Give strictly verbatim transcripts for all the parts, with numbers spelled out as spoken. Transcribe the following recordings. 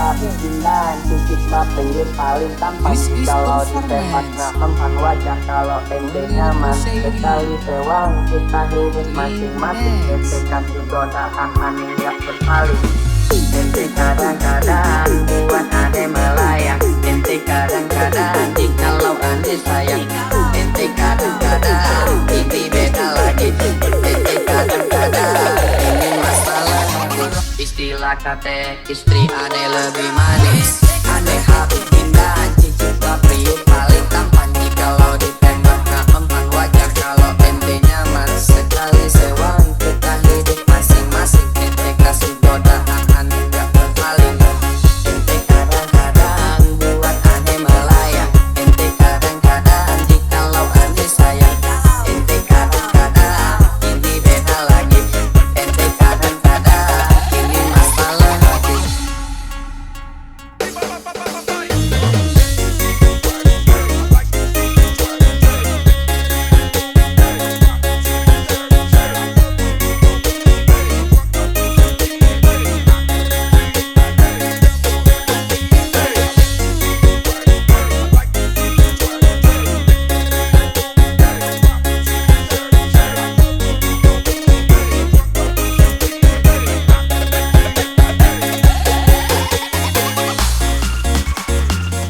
Tapi bilang cicik bapinggir paling tampan. Kalau ditembak nak mempan wajar, kalau ente nyaman sekali sewang. Kita hidup masing-masing, ente kan godaan aneh yang berpaling. Ente kadang-kadang buat aneh melayang. Ente kadang-kadang jikalau aneh sayang. Ente kadang-kadang ini beda lagi. Ente kadang-kadang ini masalah hati. Istilah kate istri aneh lebih manis. Aneh habis indah, cicik bapinggir paling tampan. Jikalau ditembak nak mempan wajar. Kalau ente nyaman sekali sewang. Kita hidup masing-masing, ente kasih godaan aneh gak berpaling. Ente kadang-kadang buat aneh melayang. Ente kadang-kadang jikalau aneh sayang. Ente kadang-kadang ini beda lagi. Ente kadang-kadang ini masalah hati.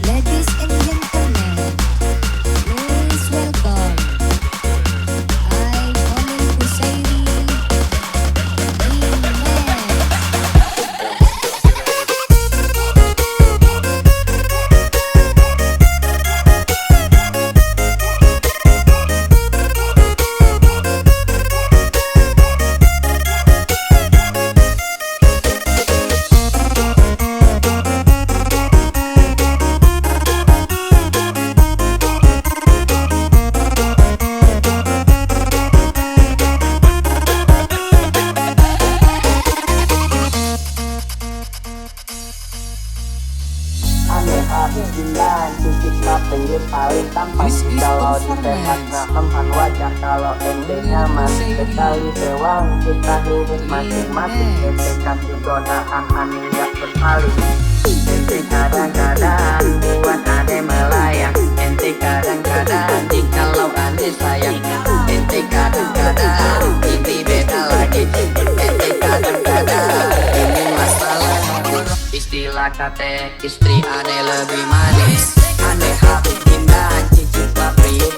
Ladies and gentlemen, please welcome I, Khalil Kusairi, Iman. Aneh habis bilang, cicik bapinggir paling tampan. Kalau ditembak nak mempan wajar, kalau ente nyaman sekali sewang. Kita hidup masing-masing, ente kasih godaan aneh gak berpaling. Ente kadang-kadang buat aneh melayang. Ente kadang-kadang jikalau aneh sayang. Ente kadang-kadang ini beda lagi. Ente kadang-kadang ini masalah hati. Istilah kate istri aneh lebih manis. Aneh habis indah, cicik bapinggir